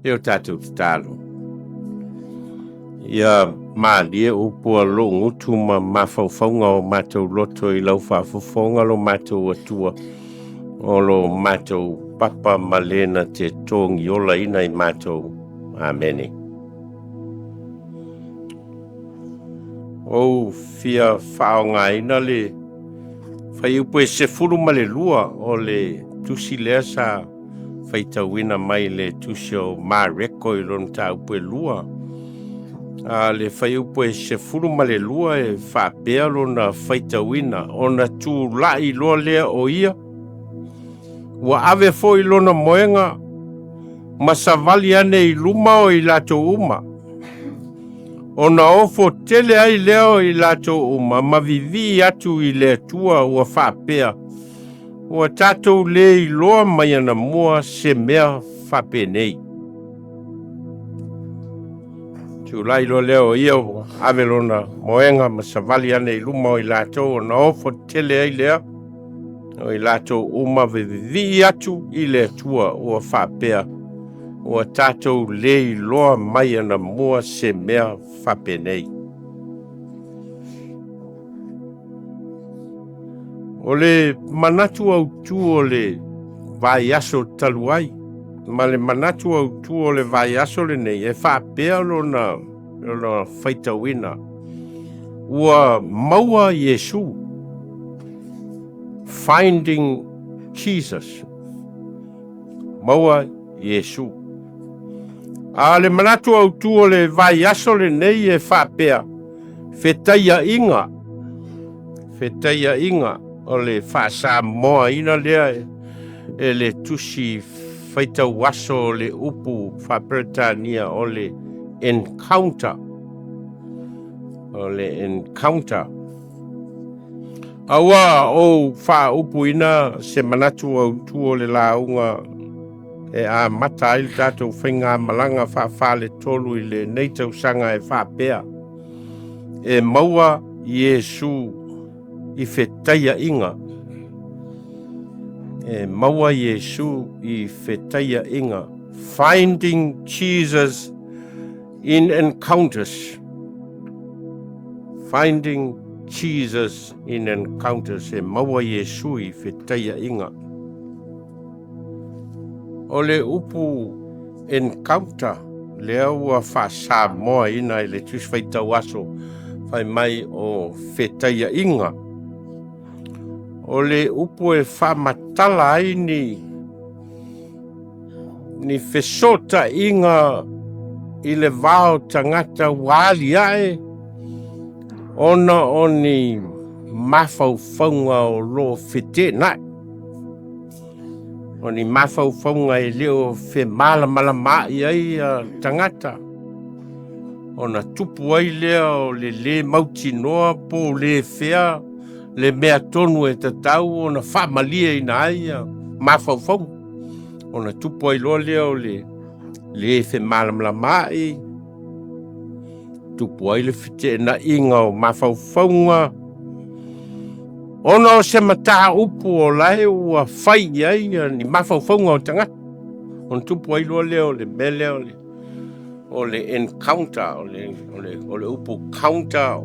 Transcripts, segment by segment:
E o tatou tatalo. Ia malie upu a lou gutu ma mafaufauga o matou loto i lau faafofoga lo matou Atua, o lo matou papa ma le na te togiolaina i matou. Amene. Ou fia faaaogaina le fuaiupu e 12 o le tusi lea sa faitauina mai le tusi o Mareko i lona mataupu e 2. A le fuaiupu e 12 e faapea lona faitauina, ona tulai loa lea o ia, ua ave foi lona moega ma savali ane i luma o i latou uma. Ona ofo tele ai lea o i latou uma ma vivii atu i le Atua ua faapea, ua tatou le iloa mai anamua se mea faapenei. Tulai loa lea o ia ua ave lona moega ma savali ane i luma o i latou ona ofo tele ai lea o i latou uma vivii atu i le Atua ua faapea, ua tatou le iloa mai anamua se mea faapenei. O le manatu autu o le vaiaso talu ai, ma le manatu autu o le vaiaso lenei e faapea lona faitauina, ua maua Iesu, finding Jesus, maua Iesu. A le manatu autu o le vaiaso lenei e faapea, fetaiaiga, fetaiaiga o le faasamoaina lea e le tusi faitau aso o le upu faaperetania o le encounter, o le encounter. A ua ou faaupuina se manatu autu o le lauga e amata ai le tatou faigamalaga faafaletolu i lenei tausaga e faapea, e maua Iesu i fetaiaiga. E maua Iesu i fetaiaiga. Finding Jesus in encounters. Finding Jesus in encounters. E maua Iesu i fetaiaiga. O le upu encounter lea ua faasamoaina i le Tusi Faitau Aso fai mai o fetaiaiga. O le upu e faamatala ai ni fesootaiga i le va o tagata ua aliae ona o ni mafaufauga o lo o feteenai. O ni mafaufauga e le o femalamalamaai ai tagata, ona tupu ai lea o le lē mautinoa po o le fea le mea tonu e tatau ona faamalieina ai mafaufauga. Ona tupu ai loa lea o le lē femalamalamaai, tupu ai le feteenaiga o mafaufauga, ona o se mataupu o lae ua fai i ai ni mafaufauga o tagata. Ona tupu ai loa lea o le mea lea o le encounter, o le upu counter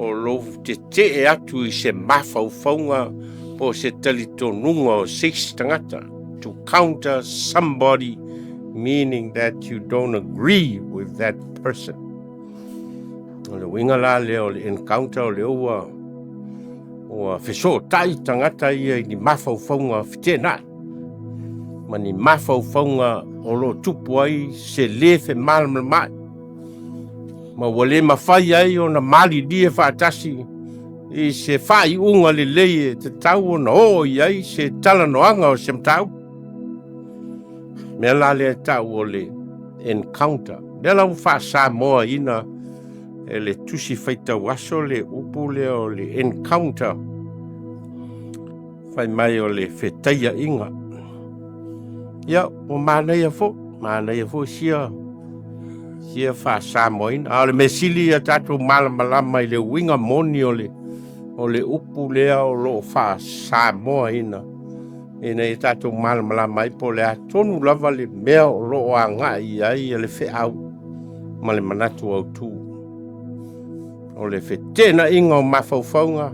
o lou tetee atu i se mafaufauga po o se talitonuga o se isi tagata. To counter somebody, meaning that you don't agree with that person. O le uiga la lea o le encounter o le ua fesootai tagata ia i ni mafaufauga feteenai ma ni mafaufauga o lo o tupu ai se lē femalamalamaai ma ua le mafai ai ona malilie faatasi i se faaiuga lelei e tatau ona oo i ai se talanoaga o se mataupu. Mea la lea e tau o le encounter. Lea la ua faasamoaina e le Tusi Faitau Aso le upu lea o le encounter, fai mai o le fetaiaiga. Ia, ua manaia foi, manaia foi sia faasamoaina. A o le mea sili ia tatou malamalama i le uiga moni o le upu lea o lo o faasamoaina. Ina ia tatou malamalama ai po o le a tonu lava le mea o lo o agai i ai le feau ma le manatu autu. O le feteenaiga o mafaufauga,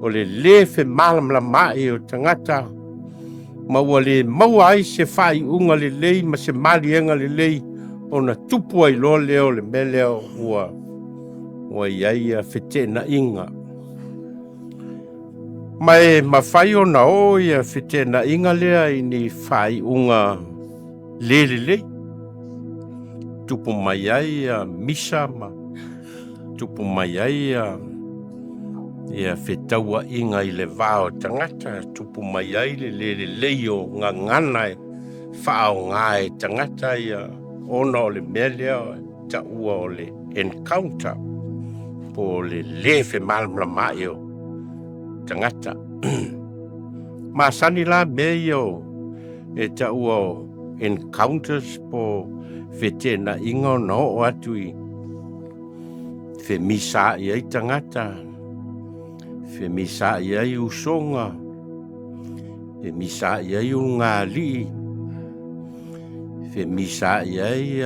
o le lē femalamalamaai o tagata, ma ua le maua ai se faaiuga lelei ma se maliega lelei ona tupu ai loa lea o le mea lea ua i ai feteenaiga. Ma e mafai ona oo ia feteenaiga lea i ni faaiuga le lelei, tupu mai ai misa ma tupu mai ai ia fetauaiga i le va o tagata, tupu mai ai le le lelei o gagana e faaaoga e tagata ia, ona o le mea lea taua o le encounter, po o le lē femalamalamaai o tagata. Masani la mea ia o e taua o encounters po o feteenaiga ona oo atu i femisaai ai tagata, femisaai ai usoga, femisaai ai ulugalii, femisaai ai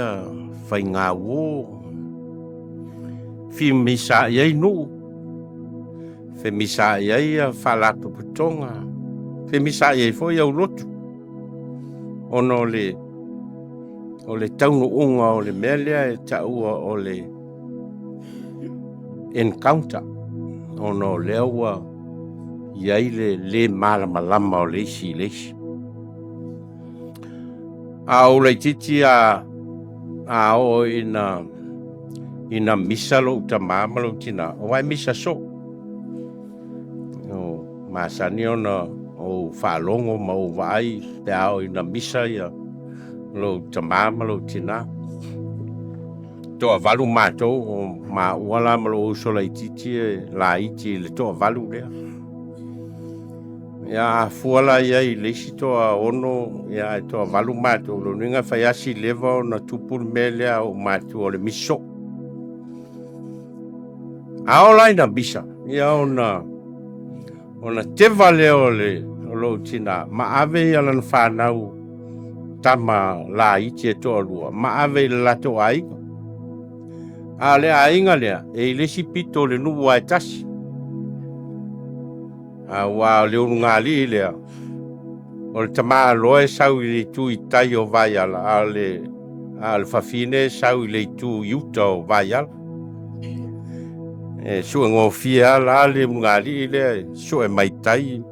faigauo, femisaai ai nuu, femisaai ai faalapotopotoga, femisaai ai foi aulotu, ona o le taunuuga o le mea lea e taua o le encounter, ona o lea ua i ai le lē malamalama o le isi i le isi. A ou laitiiti a oo ina misa lou tamā ma lou tinā, aua e misa soo. O masani ona ou faalogo ma ou vaai pe a oo ina misa ia lou tamā ma lou tinā. Toavalu matou, o maua la ma lou uso laitiiti e laiti i le toavalu lea. Ia a fua la i ai i le isi toaono, ia ae toavalu matou, lona uiga e fai lava si leva ona tupu le mea lea a ou matua o le misi soo. A oo la ina misa, ia ona teva lea o lou tinā ma ave ia lana fanau tama laiti e toalua ma ave i le latou aiga. A o le aiga lea e i le isi pito o le nuu lava e tasi. Aua o le ulugalii lea, o le tamaloa e sau i le itu i tai o Vaiala, a o le fafine e sau i le itu i uta o Vaiala. E suegofie lava la le ulugalii lea e sue mai tai.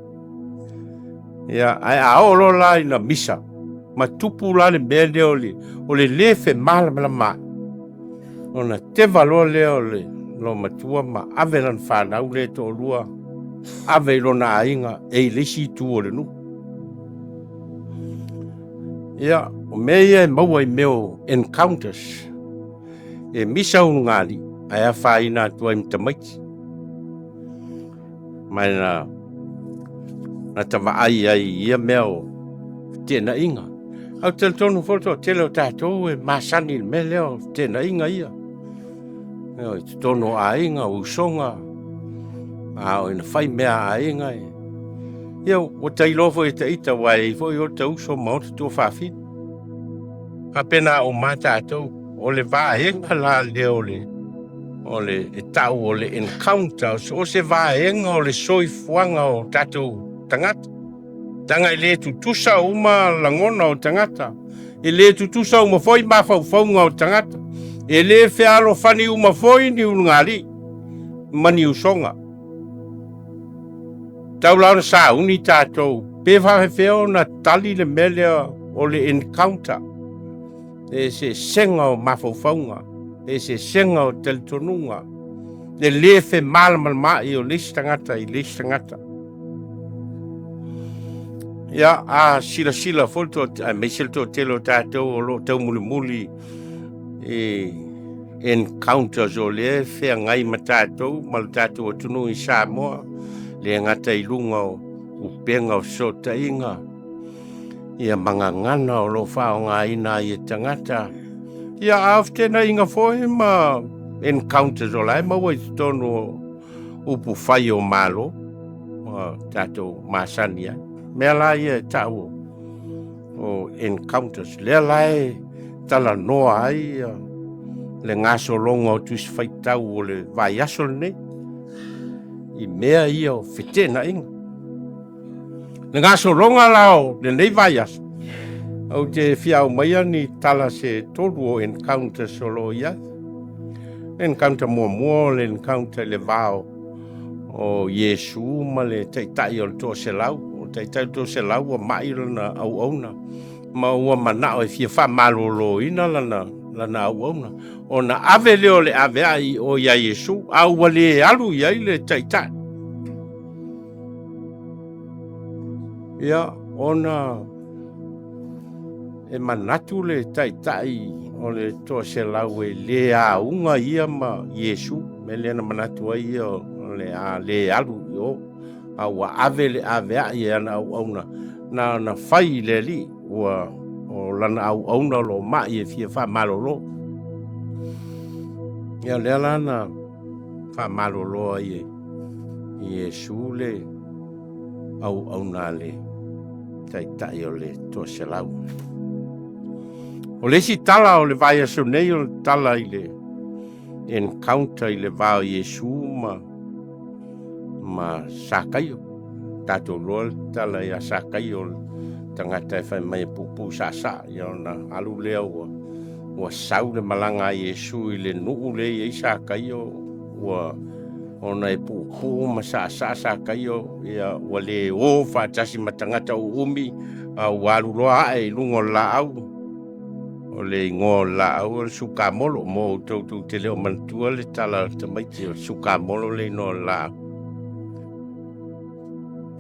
Ia, ae a oo loa la ina misa, ma tupu la le mea lea o le lē femalamalamaai, ona teva loa lea o le loomatua ma ave lana fanau lea e toalua, ave i lona aiga e i le isi itu o le nuu. Ia, o mea ia e maua i mea o encounters. E misa ulugalii ae afaina atu ai ma tamaiti. Ma na ta vaai ai i ia mea o feteenaiga. Ae ou te talitonu foi o le toatele o tatou e masani i le mea lea o feteenaiga ia. I totonu o aiga, o usoga, a oo ina fai mea a aiga, ia ua ta iloa foi e ita aua e i ai foi ota uso ma ota tuafafine. Faapena uma lava tatou, o le vaega la lea o le e tau o le encounter, o se vaega o le soifuaga o tatou tagata. Leaga e le tutusa uma lagona o tagata, e le tutusa uma foi mafaufauga o tagata, e le fealofani uma foi ni ulugalii ma ni usoga. Tau la ona sauni tatou, pe faafefea ona tali le mea lea o le encounter, le eseesega o mafaufauga, le eseesega o talitonuga, le lē femalamalamaai o le isi tagata i le isi tagata. Ia, a silasila foi le aemaise le toatele o tatou o lo o taumulimuli i encounters o lea e feagai ma tatou ma le tatou atunuu i Samoa, le gata i luga o upega o fesootaiga, ia ma gagana o lo o faaaogaina ai e tagata, ia a o fetenaiga foi ma encounters o la e maua i totonu o upu fai o Malo, o tatou masani ai. Mea la ia e ta'u o encounters, lea la e talanoa ai le gasologa o Tusi Faitau o le vaiaso lenei i mea ia o feteenaiga. Le gasologa la o lenei vaiaso, ou te fia aumaia ni tala se tolu o encounters o lo o i ai. Encounter muamua o le encounter i le va o Iesu ma le taitai o le toaselau. O le taitai o le toaselau ua mai lana auauna ma ua manao e fia faamaloloina lana auauna. Ona ave lea o le aveai i o ia Iesu, a ua le alu i ai le taitai. Ia, ona e manatu le taitai o le toaselau e le auga ia ma Iesu. Mea lea na manatu ai ia o le a le alu i o, a ua ave le aveai e ana auauna na ona fai i le Alii ua o lana auauna o lo o mai e fia faamalolo. Ia lea la na faamalolo ai e Iesu le auauna a le taitai o le toaselau. O le isi tala o le vaiaso nei o le tala i le encounter i le va o Iesu ma Sakaio. Tatou loa le tala ia Sakaio, le tagata e fai mai e puupuu saasaa, ia ona alu lea ua sau le malaga a Iesu i le nuu lea e i ai Sakaio, ua ona e puupuu ma saasaa Sakaio, ia ua le o faatasi ma tagata uumi, a ua alu loa ae i luga o le laau. O le igoa o le laau o le sukamolo. Mo outou tou te le o manatua le tala a le tamaiti, o le sukamolo le igoa o le laau.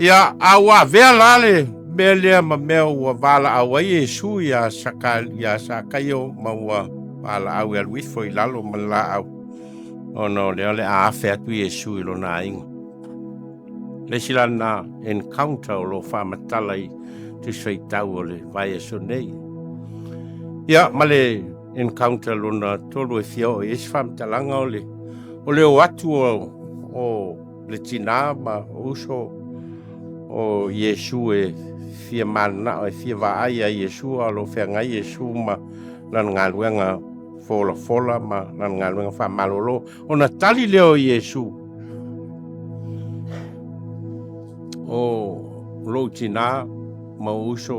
Ia, a ua avea la le mea lea ma mea ua valaau ai Iesu ia Sakaio ma ua valaau e alu ifo i lalo ma le laau, ona o lea o le a afe atu Iesu i lona aiga. Le isi la lena encounter o lo o faamatala i Tusi Faitau o le vaiaso nei. Ia, ma le encounter lona tolu e fia oo i ai se faamatalaga o le o atu o le tinā ma uso o Iesu e fia mananao e fia vaai ia Iesu, a o lo o feagai Iesu ma lana galuega folafola ma lana galuega faamalolo. Ona tali lea o Iesu, o lou tinā ma uso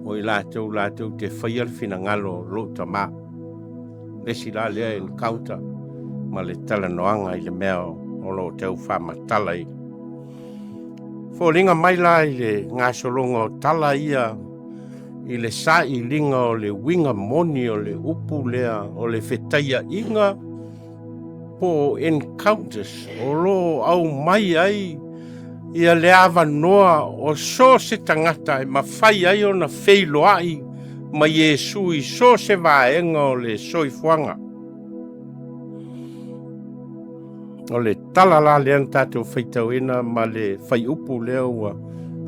o i latou latou te faia le finagalo o lou tamā. Le isi la lea encounter ma le talanoaga i le mea o lo o tau faamatala i. Foliga mai la i le gasologa o tala ia i le sailiga o le uiga moni o le upu lea o le fetaiaiga po o encounters o lo o aumai ai ia le avanoa o so o se tagata e mafai ai ona feiloai ma Iesu i so o se vaega o le soifuaga. O le tala la lea na tatou faitauina ma le faiupu lea ua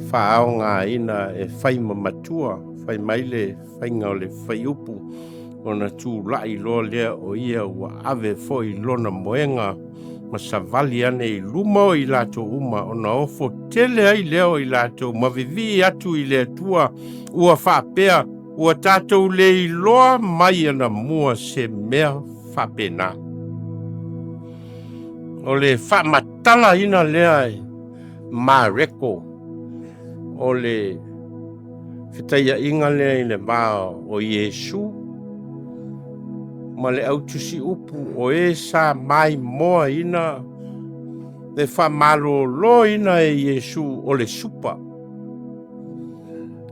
faaaogaina e fai ma matua, fai mai le faiga o le faiupu, ona tulai loa lea o ia ua ave foi lona moega ma savali ane i luma o i latou uma, ona ofo tele ai lea o i latou ma vivii atu i le Atua, ua faapea, ua tatou le iloa mai anamua se mea faapena. O le faamatalaina lea e Mareko o le fetaiaiga lea i le va o Iesu ma le autusiupu o e sa maimoaina le faamaloloina e Iesu o le supa.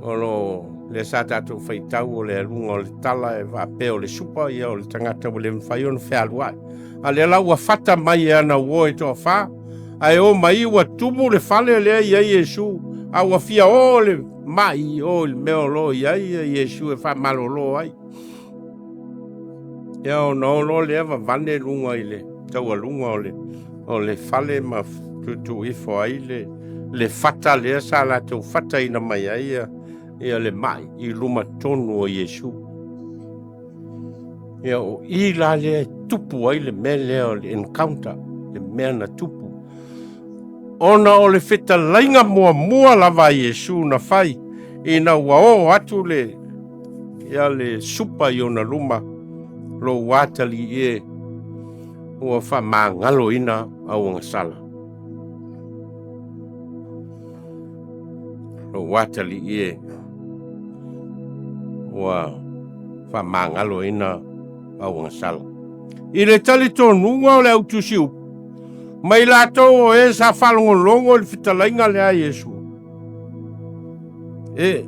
O lo lea sa tatou faitau o le aluga o le tala e faapea o le supa ia o le tagata ua le mafai ona fealuai. A lea la ua fata mai e ana uo e toafa, ae o mai ua tumu le fale lea i ai Iesu, a ua fia o le mai i o i le mea o lo o i ai Iesu e faamalolo ai. Ia ona o loa lea vavane luga i le taualuga o le fale ma tuutuu ifo ai le fata lea sa latou fataina mai ai ia le mai i luma tonu o Iesu. Ia o i la lea e tupu ai le mea lea o le encounter, le mea na tupu. Ona o le fetalaiga muamua lava a Iesu na fai ina ua oo atu le ia le supa i ona luma, lou atalii e, ua faamagaloina au agasala. Lou atalii e, ua faamagaloina au agasala. I le talitonuga o le au tusi upu, ma i latou o e sa faalogologo i le fetalaiga lea a Iesu, e,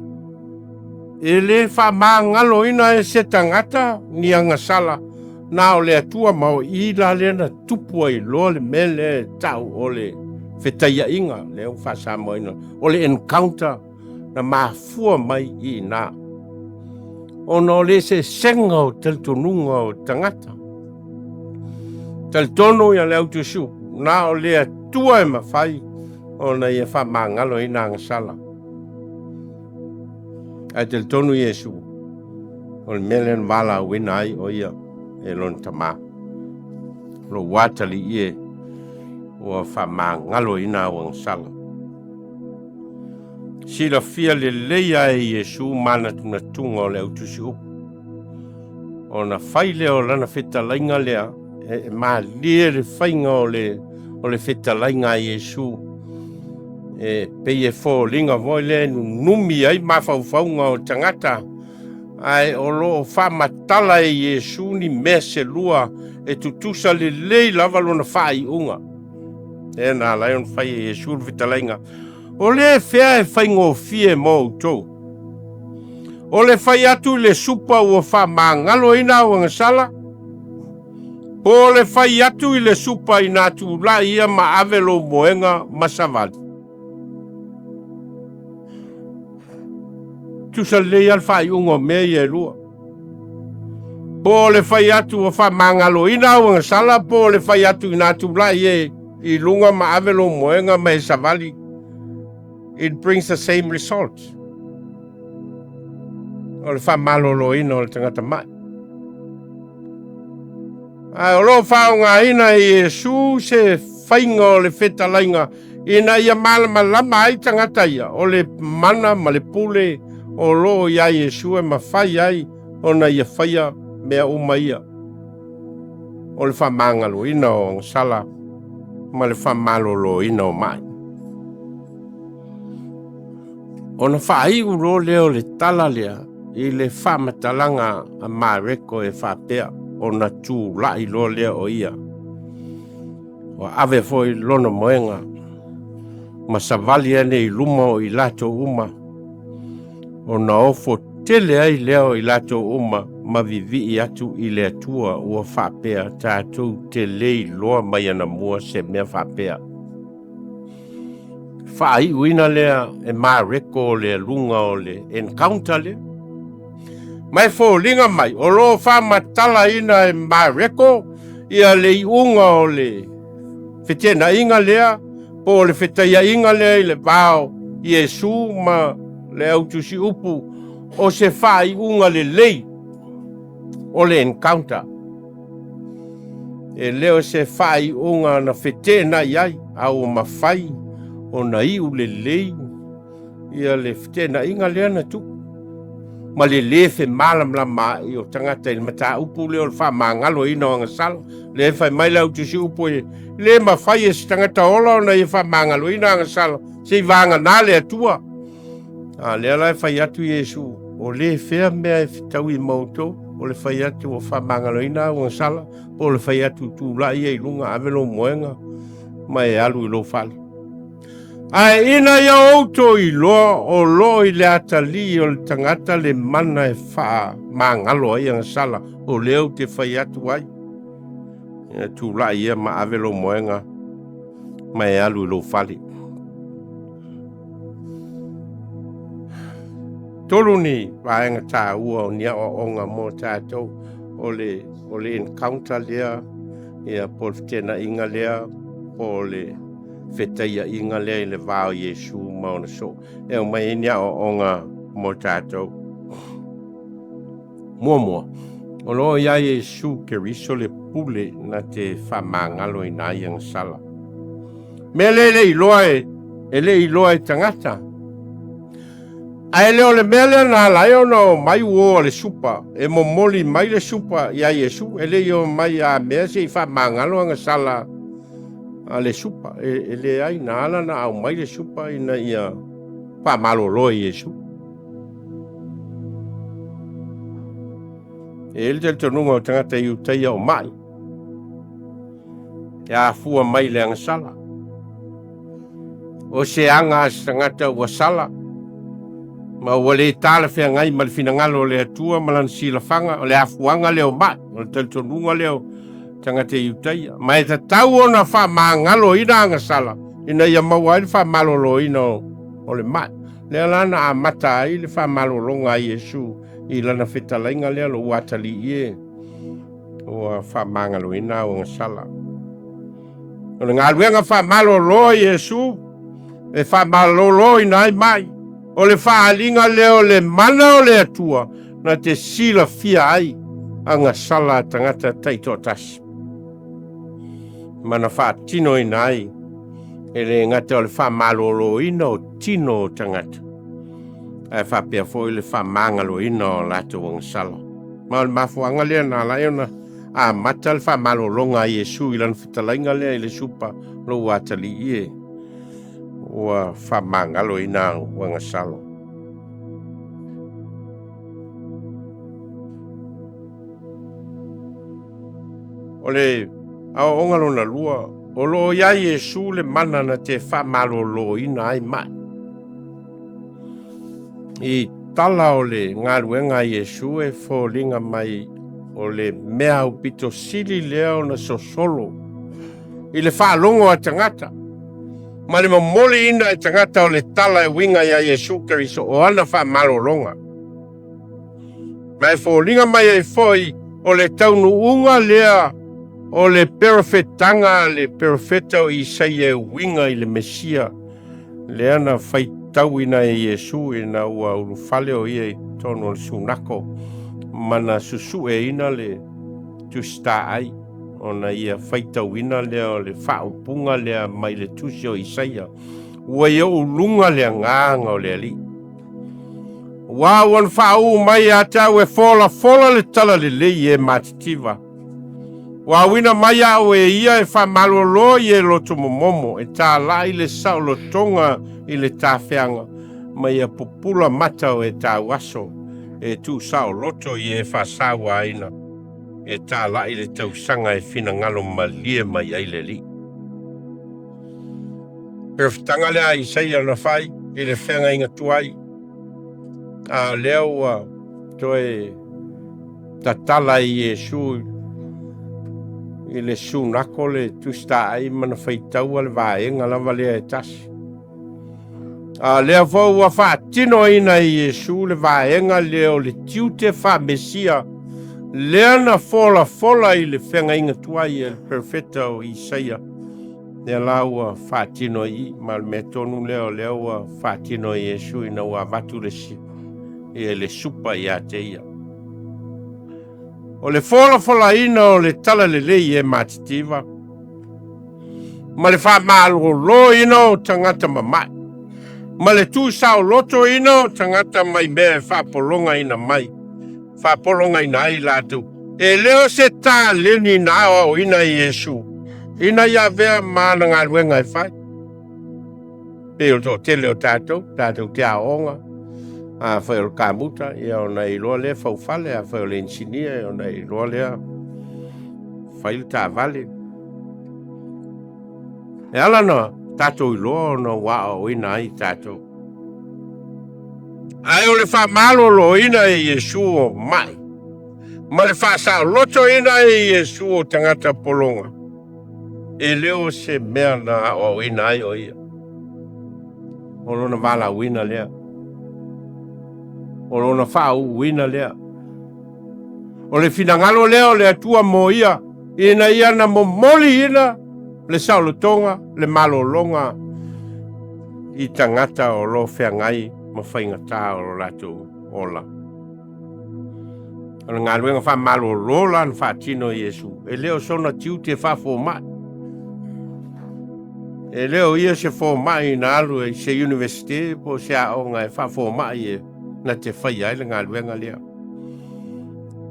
e le faamagaloina e se tagata ni agasala na o le Atua ma o i la lea na tupu ai loa le mea lea e tau o le fetaiaiga lea ua faasamoaina o le encounter na mafua mai i ina ona o le eseesega o talitonuga o tagata. Talitonu ia le autusiu, na o le Atua e mafai ona ia faamagaloina agasala. Ae talitonu Iesu, o le mea lea na valaauina ai o ia e lona Tama. Lou atalii e ua faamagaloina au agasala. Silafia lelei lava e Iesu manatunatuga o le autusi upu. Ona fai lea o lana fetalaiga lea, e malie le faiga o le, o le fetalaiga a Iesu. E pei e foliga foi lea e nunumi ai mafaufauga o tagata, ae o lo o faamatala e Iesu ni mea se lua e tutusa lelei lava lona faaiuga. Lea na ala ai ona fai e Iesu le fetalaiga, O le fea e faigofie mo outou? O le fai atu i le supa ua faamagaloina au agasala, po o le fai atu i le supa inā tulai ia ma ave lou moega ma savali? Tusa lelei lava le faaiuga o mea ia e lua. Po o le fai atu ua faamagaloina au agasala, po o le fai atu inā tulai e i luga ma ave lou moega ma e savali. It brings the same result. O le faamaloloina o le tagata mai. Ae o lo o faaaogaina e Iesu se faiga o le fetalaiga ina ia malamalama ai tagata ia o le mana ma le pule o lo o iā Iesu e mafai ai ona ia faia mea uma ia o le faamagaloina o agasala ma le faamaloloina o mai. Ona faaiu loa lea o le tala lea i le faamatalaga a Mareko e faapea, ona tulai loa lea o ia. Ua ave foi lona moega ma savali ane i luma o i latou uma, ona ofo tele ai lea o i latou uma ma vivii atu i le Atua ua faapea, tatou te le iloa mai anamua se mea faapea. Faaiuina lea e Mareko o le aluga o le encounter lea. Ma e foliga mai, o lo o faamatalaina e Mareko ia le iuga o le feteenaiga lea, po o le fetaiaiga lea i le va o Iesu ma le autusi upu o se faaiuga lelei o le encounter. E le o se faaiuga na feteenai ai, a ua mafai ona iu lelei ia le feteenaiga lea na tupu ma le lē femalamalamaai o tagata i le mataupu lea o le faamagaloina o agasala. Lea e fai mai le autusi upu e lē mafai e se tagata ola ona ia faamagaloina agasala se i vagana le Atua. A lea la e fai atu Iesu, o lē fea mea e fetaui ma outou, o le fai atu ua faamagaloina au agasala, po o le fai atu tulai ia i luga ave lou moega ma e alu i lou fale. Ae ina ia outou iloa o lo o i le atalii o le tagata le mana e faamagalo ai agasala, o lea ou te fai atu ai, ia tulai ia ma ave lou moega ma e alu i lou fale. Tolu ni vaega taua o ni aoaoga mo tatou o le, o le encounter lea, ia po o le feteenaiga lea, po o le fetaiaiga lea i le va o Iesu ma ona soo. E aumai ai ni aoaoga mo tatou. Muamua, o lo o iā Iesu Keriso le pule na te faamagaloina ai agasala. Mea lea e le iloa e, e le iloa e tagata. Ae le o le mea lea na ala ai ona o mai uo a le supa, e momoli mai le supa iā Iesu, e le i o mai a mea se i faamagalo agasala a le supa. E, e leai, na ala na aumai le supa ina ia faamalolo e Iesu. E i ai le talitonuga o tagata Iutaia o mai, e afua mai le agasala. O se aga a se tagata ua sala, ma ua le talafeagai ma le finagalo o le Atua ma lana silafaga, o le afuaga lea o mai, o le talitonuga lea o tagata Iutaia. Ma e tatau ona faamagaloina agasala, ina ia maua ai le faamaloloina o, o le mai. Lea la na amata ai le faamalologa a Iesu i lana fetalaiga lea, lou atalii e, ua faamagaloina au agasala. O le galuega faamalolo a Iesu e faamaloloina ai mai, o le faaaliga lea o le mana o le Atua na te silafia ai agasala a tagata taitoatasi. Ma na faatinoina ai e le gata o le faamaloloina o tino o tagata, ae faapea foi le faamagaloina o latou agasala. Ma o le mafuaaga lea na ala ai ona amata le faamalologa a Iesu i lana fetalaiga lea i le supa lou atalii e ua faamagaloina au agasala. O le aoaoga lona lua, o lo o iā Iesu le mana na te faamaloloina ai mai. I tala o le galuega a Iesu e foliga mai o le mea aupito sili lea ona sosolo i le faalogo a tagata ma le momoliina e tagata o le tala e uiga iā Iesu Keriso o ana faamalologa. Ma e foliga mai ai foi o le taunuuga lea o le perofetaga a le perofeta o Isaia e uiga i le Mesia, lea na faitauina e Iesu ina ua ulufale o ia i totonu o le sunako ma na susueina le tusitaai, ona ia faitauina lea o le faaupuga lea mai le tusi o Isaia, Ua i ou luga le agaga o le Alii. Ua ua na faauu mai ia te au e folafola le talalelei e matitiva. Ua auina mai au e ia e faamalolo i e loto momomo, e tālai le saolotoga i le tafeaga, ma ia pupula mata o e tauaso, e tuusaoloto i e faasauaina, e tālai le tausaga e finagalo malie mai ai le Alii. Perofetaga lea a Isaia na fai i le feagaiga tuai, a lea ua toe tatala e Iesu i le sunako le tusitaai ma na faitaua le vaega lava lea e tasi. A lea foi ua faatinoina e Iesu le vaega lea o le tiute faa-Mesia lea na folafola i le feagaiga tuai e le perofeta o Isaia. Lea la ua faatino i i, ma o le mea tonu lea o lea ua faatino e Iesu ina ua avatu le, ia le supa ia te ia. O le folafolaina o le talalelei e matitiva, ma le faamaloloina o tagata mamae, ma le tuusaolotoina o tagata mai mea e faapologaina mai, faapologaina ai latou. E le o se taleni na aoaoina e Iesu ina ia avea ma ana galuega e fai. Pei o le toatele o tatou, tatou te aooga, afai o le kamuta, ia ona e iloa lea faufale, afai o le inisinia, ia ona e iloa lea fai le taavale. E ala na tatou iloa ona ua aoaoina ai tatou. Ae o le faamaloloina e Iesu o mai, ma le faasaolotoina e Iesu o tagata pologa, e le o se mea na aoaoina ai o ia. O lona valaauina lea. O lona faauuina lea. O le finagalo lea o le Atua mo ia, ina ia na momoliina le saolotoga, le malologa i tagata o lo o feagai ma faigata o lo latou ola. O le galuega faamalolo la na faatino e Iesu, e le o sona tiute faafomai. E le o ia se fomai na alu i se university po o se aoga e faafomai e na te faia ai le galuega lea.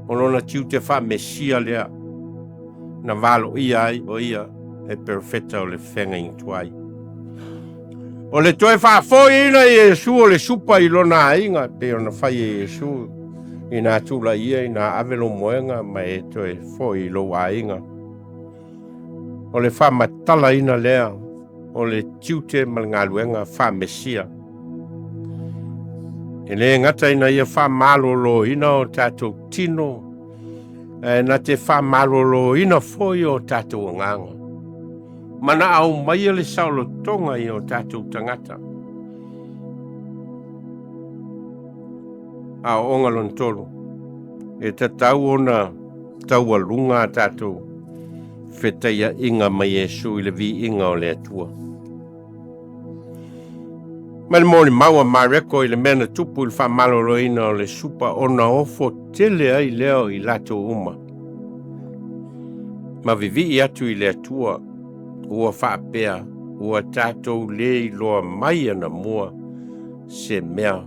O lona tiute faa-Mesia lea na valoia ai o ia e perofeta o le feagaiga tuai. O le toe faafoiina i Iesu o le supa i lona aiga, pei ona fai e Iesu ina tulai ia ina ave lou moega ma e toe foi i lou aiga. O le faamatalaina lea o le tiute ma le galuega faa-Mesia. E le gata ina ia faamaloloina o tatou tino, ae na te faamaloloina foi o tatou agaga. Ma na aumaia le saolotoga i o tatou tagata. Aoaoga lona tolu, e tatau ona taualuga a tatou fetaiaiga ma Iesu i le viiga o le Atua. Mai le molimau a Mareko i le mea na tupu i le faamaloloina o le supa ona ofo tele ai lea o i latou uma. Ma vivii atu i le Atua, ua faapea, ua tatou le iloa mai anamua se mea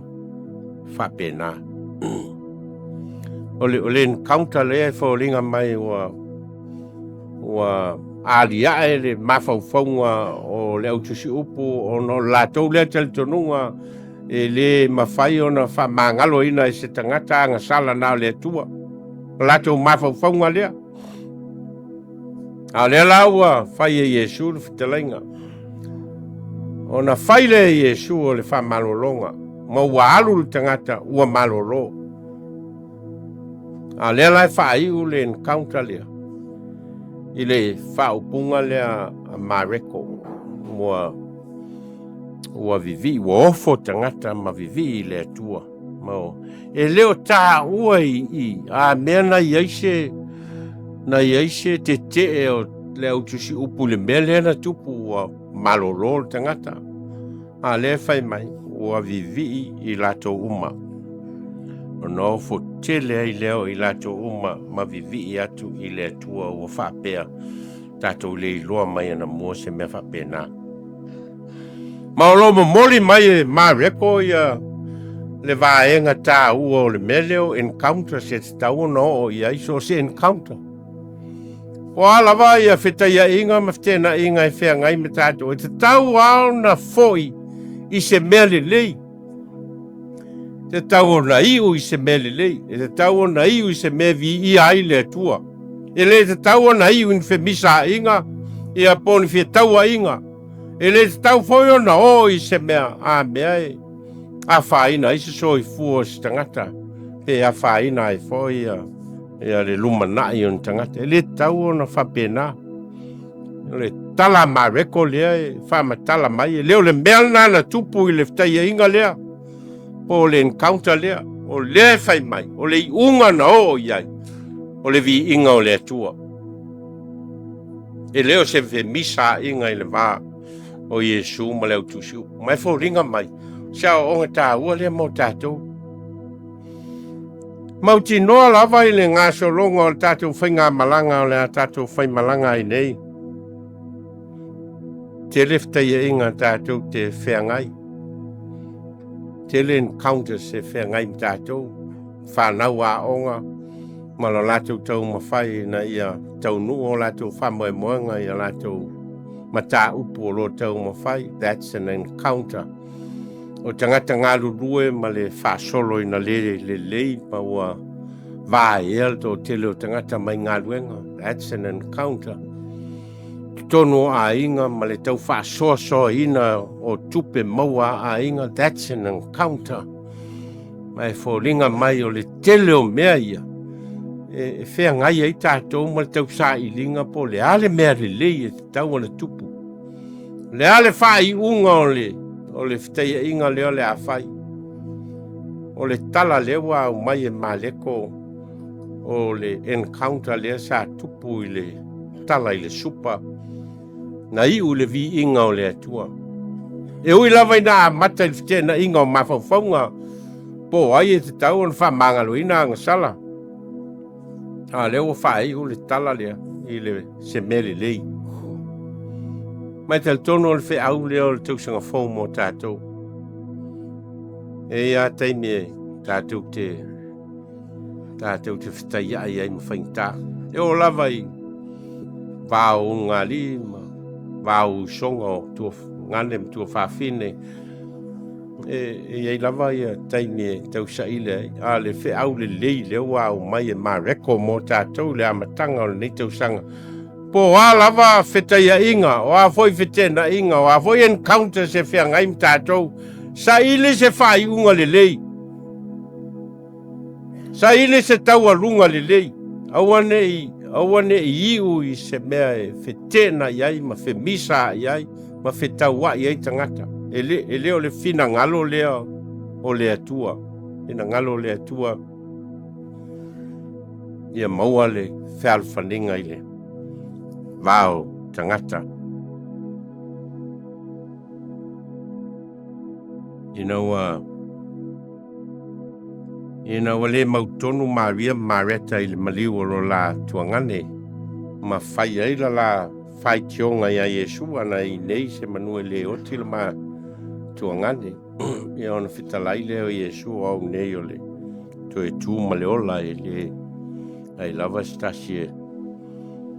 faapena. O le encounter lea e foliga mai ua aliae le mafaufauga o le autusiupu ona o le latou lea talitonuga e le mafai ona faamagaloina e se tagata agasala na o le Atua. O latou mafaufauga lea. A o lea la ua fai e Iesu le fetalaiga. Ona fai lea e Iesu o le faamalologa, ma ua alu le tagata ua malolo. A o lea la e faaiu le encounter lea i le faaupuga lea a Mareko, ua vivii, ua ofo tagata ma vivii i le Atua. Ma e le o taua i a mea na i ai se na i ai se tetee o le autusiupu i le mea lea na tupu, ua malolo le tagata. A lea e fai mai, ua vivii i latou uma. Ona ofo tele ai lea o i latou uma ma vivii atu i le Atua ua faapea, tatou le iloa mai anamua se mea faapena. Ma o lo o momoli mai e Mareko ia le vaega taua o le mea lea o encounters e tatau ona oo i ai, so o se encounter. Po o a lava ia fetaiaiga ma feteenaiga e feagai ma tatou, e tatau lava ona foi i se mea lelei. E tatau ona iu i se mea lelei, e tatau ona iu i se mea e viia ai le Atua. E le tatau ona iu i ni femisaiga, ia po o ni fetauaiga. E le tatau foi ona o i se mea a mea e afaina ai se soifua o se tagata, pe afaina ai foi ia le lumanai o ni tagata. E le tatau ona faapena. O le tala a Mareko lea e faamatala mai, e le o le mea lena na tupu i le fetaiaiga lea, po o le encounter lea. O lea e fai mai, o le iuga na oo i ai, o le viiga o le Atua. E le o se femisaiga i le va o Iesu ma le autusiupu. Ma e foliga mai, se aoaoga taua lea mo tatou. Mautinoa lava i le gasologa o le tatou faigamalaga o le a tatou faimalaga ai nei. Tele fetaiaiga tatou te feagai. Tele encounters e feagai ma tatou. Whanau aoga ma lo latou taumafai ina ia taunuu o latou faamoemoega i a latou mataupu o lo taumafai. That's an encounter. O tagata galulue ma le faasolo ina le lelei ma ua vaea le toatele o tagata mai galuega. That's an encounter. Totonu o aiga ma le tau faasoasoaina o tupe maua a aiga. That's an encounter. Ma e foliga mai o le tele o mea ia e feagai ai tatou ma le tausailiga po o le a le mea lelei e tatau ona tupu. O le a le faaiuga o le fetaiaiga lea o le a fai. O le tala lea ua aumai e Mareko o le encounter lea sa tupu i le tala i le supa na iu i le viiga o le Atua. E ui lava ina amata i le feteenaiga o mafaufauga po o ai e tatau ona faamagaloina agasala, a o lea ua faaiu le tala lea i le se mea lelei. Ma e talitonu o le feau lea o le tausaga fou mo tatou. E i a taimi e tatou te tatou te fetaiai ai ma faigata. E oo lava i va o ulugalii ma va o usoga o tuagane ma tuafafine, e i ai lava ia taimi e tausaili ai. A o le feau lelei lea ua aumai e Mareko mo tatou i le amataga o lenei tausaga, po o a lava fetaiaiga, o a foi feteenaiga, o a foi encounters e feagai ma tatou, saili se faaiuga lelei. Saili se taualuga lelei. Aua ne i, aua ne i iu i se mea e feteenai ai ma femisa i ai ma fetauai ai tagata. E le, e le o le finagalo lea o le Atua. Finagalo o le Atua ia maua le fealofaniga i le va o tagata. Ina ua Ina ua le mautonu Maria ma Mareta i le maliu o lo la tuagane, ma fai ai la la faitioga iā Iesu, ana i nei se manu e le oti le ma tuagane. Ia ona fetalai lea o Iesu, o au nei o le toe tu ma le ola e le ai lava se tasi e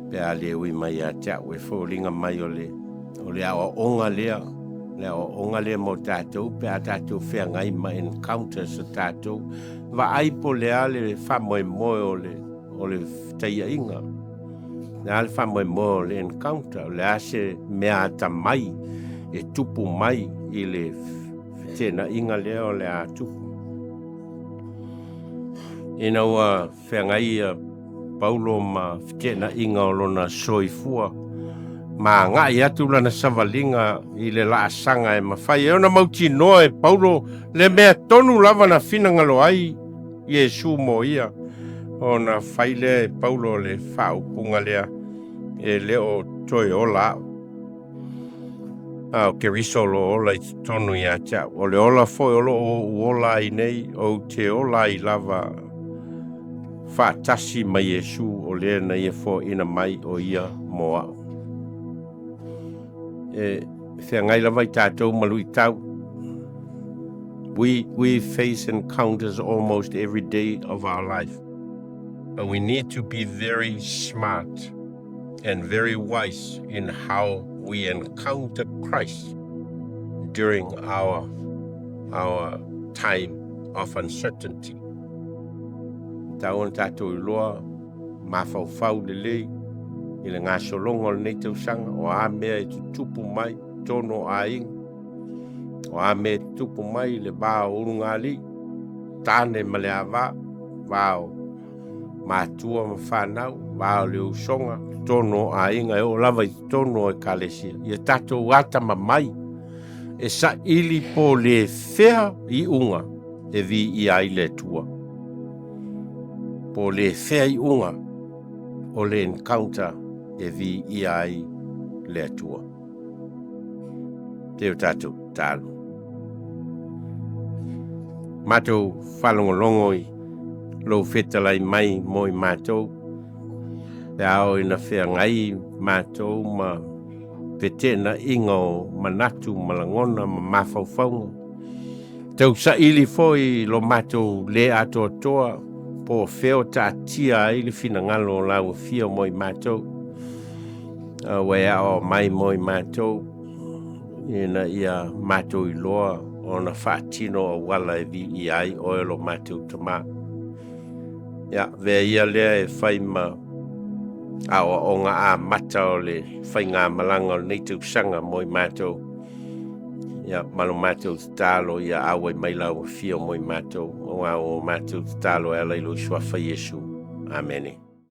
pe a le ui mai ia te au. E foliga mai o le o le aoaoga lea, le aoaoga lea mo tatou pe a tatou feagai ma encounters a tatou, vaai po o le a le faamoemoe o le o le fetaiaiga, le a le faamoemoe o le encounter, o le a se mea atamai e tupu mai i le feteenaiga lea o le a tupu. Ina ua feagai ia Paulo ma feteenaiga o lona soifua, ma agai atu lana savaliga i le laasaga e mafai ai ona mautinoa e Paulo le mea tonu lava na finagalo ai Iesu mo ia, ona fai lea e Paulo le faaupuga lea, E le o toe ola au, a o Keriso o lo o ola i totonu ia te au. O le ola foi o lo o ou ola ai nei, ou te ola ai lava faatasi ma Iesu o lea na ia foaina mai o ia mo au. E feagai lava i tatou ma luitau. We face encounters almost every day of our life. But we need to be very smart and very wise in how we encounter Christ during our time of uncertainty. Tatau ona tatou iloa mafaufau lelei i le gasologa o lenei tausaga, o a mea e tutupu mai totonu o aiga, o a mea e tutupu mai i le va o ulugalii, tane ma le ava, va o matua ma fanau, va o le usoga, totonu o aiga e oo lava i totonu o ekalesia. Ia tatou atamamai e saili po le fea iuga e viia ai le Atua. Po le fea iuga o le encounter e viia ai le Atua. Te o tatou tatalo. Matou faalogologo i lou fetalai mai mo i matou, pe a oo ina feagai matou ma feteenaiga o manatu ma lagona ma mafaufauga. Tausaili foi i lo matou le atoatoa po o fea o taatia ai le finagalo o lau afio mo i matou. A ua e aoao mai mo i matou ina ia matou iloa ona faatino auala e viia ai oe lo matou Tama. Ia, avea ia lea e fai ma aoaoga amata o le faigamalaga o lenei tausaga mo i matou. Ia, ma lo matou tatalo ia auai mai lau afio mo i matou, aua o matou tatalo e ala i lou suafa Iesu. Amene.